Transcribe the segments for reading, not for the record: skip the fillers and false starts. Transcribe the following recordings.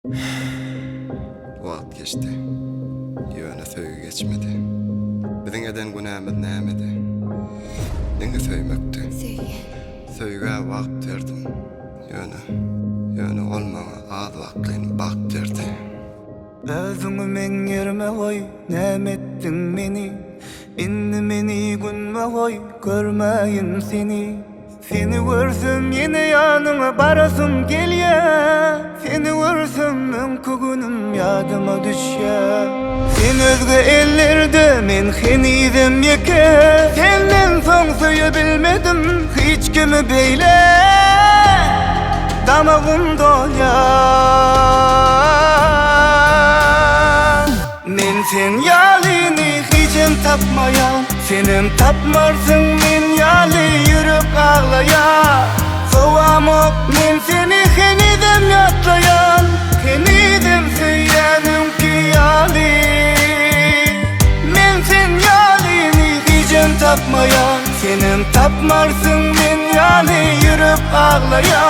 Wagt geçdi. Ýöne söýgi geçmedi. Biziň eden günämiz nämedi? Diňe söýmekdi. Söýýän. Söýgä wagt berdim. Ýöne, ýöne ol maňa az wagtlaýyn bagt berdi. Özüňi meň ýerime goý, näme etdiň meni? Indi meni günme goý, görmäýin seni. Seni görsem ýene ýanyňa barasym gelýä Seni görsem öňki günüm ýadyma düşýä Sen özge ellerde men henizem ýeke Senden soň söýe bilmedim hiç kimi beýle Damagym dolýa Men sen ýalyny hijem tapmaýan Senem tapmarsyň men ýaly ýürek aglaýa Sowamok men seni henizem ýatlaýan Henizem söýýän öňki ýaly Men sen ýalyny hijem tapmaýan Senem tapmarsyň men ýaly ýürek aglaýa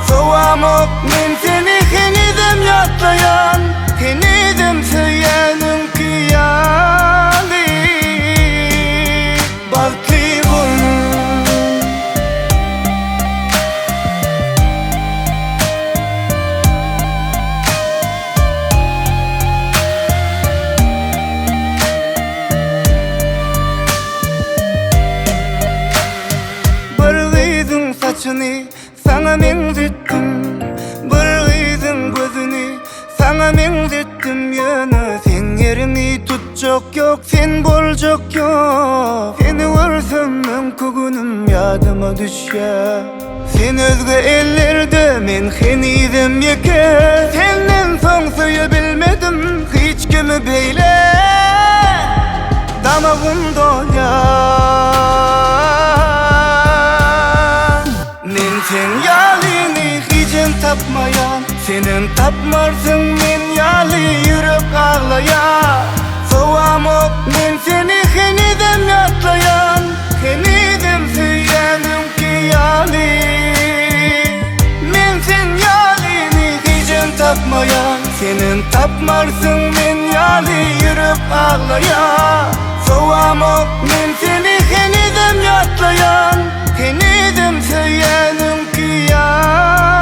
Sowamok men seni henizem ýatlaýan Henizem söýýän öňki ýaly Bagtly bol. Bir gyzyň saçyny Saňa meňzetdim bir gyzyň gözüni Saňa meňzetdim ýöne seň ýeriňi tutjak ýok sen boljak ýok Seni görsem öňki günüm ýadyma düşýä Sen özge ellerde men henizem ýeke Senden soň söýe bilmedim hiç kimi beýle Damagym dolýar Men sen ýalyny hijem tapmaýan Senem tapmarsyň men ýaly ýürek aglaýar Sowamok men seni henizem ýatlaýan Henizem söýýän öňki ýaly Men sen ýalyny hijem tapmaýan Senem tapmarsyň men ýaly ýürek aglaýar Sowamok men seni henizem ýatlaýan Henizem söýýän öňki ýaly.